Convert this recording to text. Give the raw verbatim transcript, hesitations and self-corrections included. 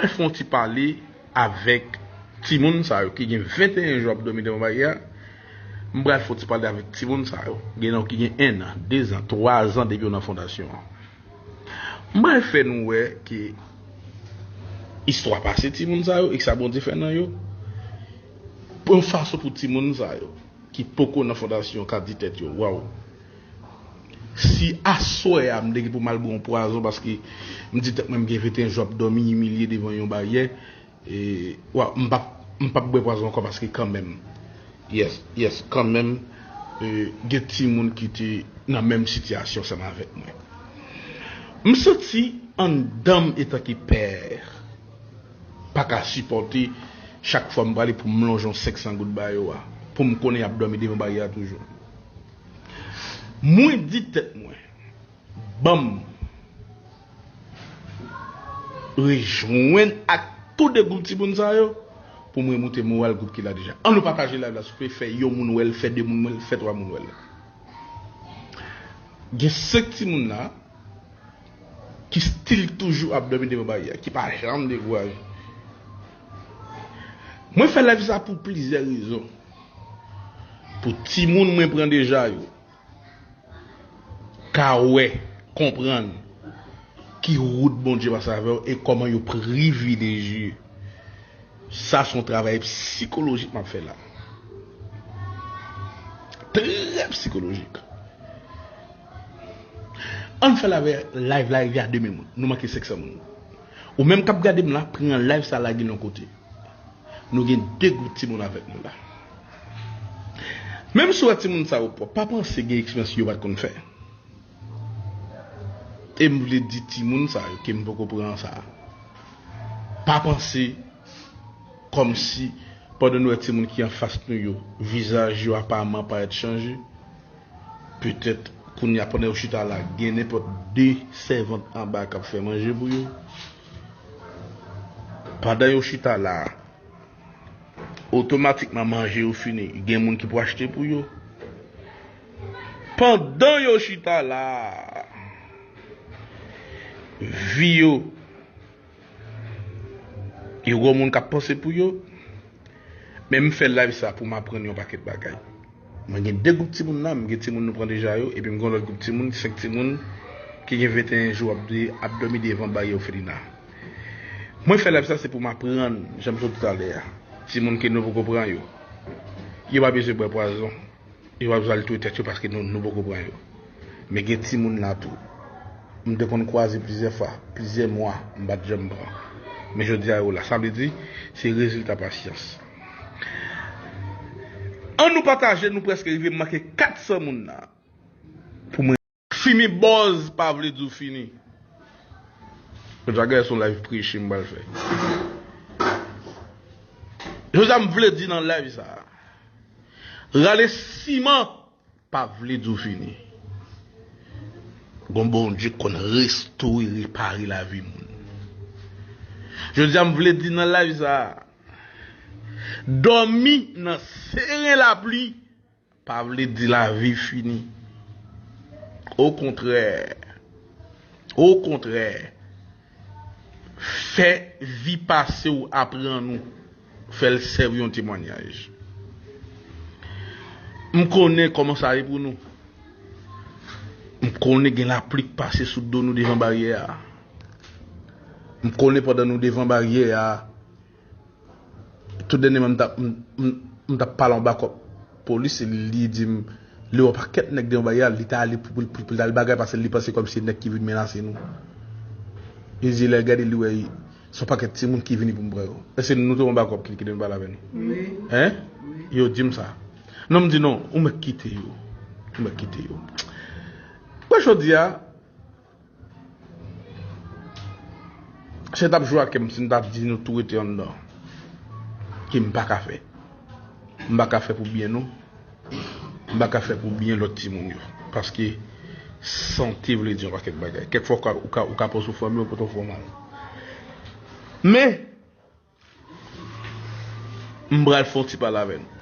Mwen fè yon ti pale avèk timoun sa yo ki gen venteyen jou ap dòmi devan baryè a. M pral fè yon ti pale avèk timoun sa yo. Gen nan ki gen en an, de zan, twa zan depi yo nan fondasyon an. M pral fè nou wè ke istwa pase timoun sa yo e sa Bondye fè nan yo. Yon fason pou timoun sa yo ki poko nan fondasyon ka di tèt yo, waw, si aswè a m te gen pou m al bwè yon pwazon paske m di tèt mwen m gen venteyen jou ap dòmi imilye devan yon baryè, e, waw, m p ap, m p ap bwè pwazon ankò paske kanmenm, yes, yes, kanmenm, e, gen timoun ki te nan menm sitiyasyon ansanm avèk mwen. M santi anndan m etanke pè pa ka sipòte chak fwa m prale pou m lonje yon senk san goud ba yo a, pou m konnen y ap dòmi devan baryè a toujou. Mwen di tèt mwen, ban m rejwenn ak tou de gwoup timoun sa yo pou mwen moute moral gwoup ki la deja. An nou pataje live la, souple, fè yon moun wè l, fè de moun wè l, fè twa moun wè l. Gen senk timoun la ki still toujou ap dòmi devan baryè a, ki pa janm dekouraje. Mwen fè live sa pou plizyè rezon. Pou timoun mwen pran deja yo ka wè, konprann ki wout Bondye pase avè yo e kòman yo privilejye. Sa se yon travay sikolojik m ap fè la. Trè sikolojik. Ann fè live, live la rive a de mil moun. Nou manke senk san moun. Ou menm k ap gade m la, pran live sa lage l yon kote. Nou gen de gwoup timoun avèk nou la. Menm si w wè timoun sa yo pwòp, pa panse gen eksperyans yo pa t konn fè. E m vle di timoun sa yo ke m poko pran sa a. Pa panse kòmsi pandan nou wè timoun ki anfas nou yo, vizaj yo apareman parèt chanje. Petèt kounye a pandan yo chita la, gen nenpòt de sèvant anba k ap fè manje pou yo. Pandan yo chita la, otomatikman manje yo fini, gen moun ki pou achte pou yo. Pandan yo chita la, vi yo, yo gen moun k ap panse pou yo. Men m fè live sa pou m aprann yon pakèt bagay. Mwen gen de gwoup timoun la, m gen timoun nou pran deja yo, epi m gen yon lòt gwoup timoun, senk timoun, ki gen venteyen jou ap, ap dòmi devan baryè òfelina. Mwen fè live sa se pou m aprann, jan m sot di talè a, timoun ke nou poko pran yo. Yo pa bezwen bwè pwazon. Yo pa bezwen al touye tèt yo paske nou, nou poko pran yo. Men gen timoun la tou. M te konn kwaze plizyè fwa, plizyè mwa, m pa t janm pran. Men jodi a yo la. Sa vle di, se rezilta pasyans. Ann nou pataje, nou prèske rive, m manke kat san moun la. Pou mwen. Fini buzz pa vle di w fini. Jodi a gen yon live preche m pral fè. Jodi a m vle di nan live sa a. Rale siman pa vle di w fini. Gon Bondye k konn restore, repare lavi moun. Jodi a m vle di nan live sa a, dòmi nan seren lapli pa vle di lavi fini. Okontrè, okontrè, fè vi pase w aprann ou, fè l sèvi yon temwayaj. M konnen kòman sa ye pou nou. M konnen gen lapli k pase sou do nou devan baryè a. M konnen pandan nou devan baryè a, Tout dènyèman, m t ap, m, m, m t ap pale yon bakòp polis, e li, li di m, li wè yon pakèt nèg devan baryè a, li ta ale pou, pou, pou, pou l ta al bagay, paske li panse kòmsi se nèg ki vin menase nou. E di lè l gade, li wè se yon pakèt timoun ki vini pou m pran yo. Èske nou te yon bakòp ki, ki te vin pale avè nou? Wi. Hein? Wi. Yo di m sa. Non, m di non, ou mèt kite yo. Ou mèt kite yo. Mwen, jodi a, Se t ap jwe ak kè m si m t ap di nou tou rete anndan. Ke m pa ka fè. M pa ka fè pou byen nou. M pa ka fè pou byen lòt timoun yo. Paske sante vle di yon pakèt bagay. Kèk fwa ou ka, ou ka, ou ka panse w fè byen, ou pote w fè mal. Men, m pral fè yon ti pale avè nou.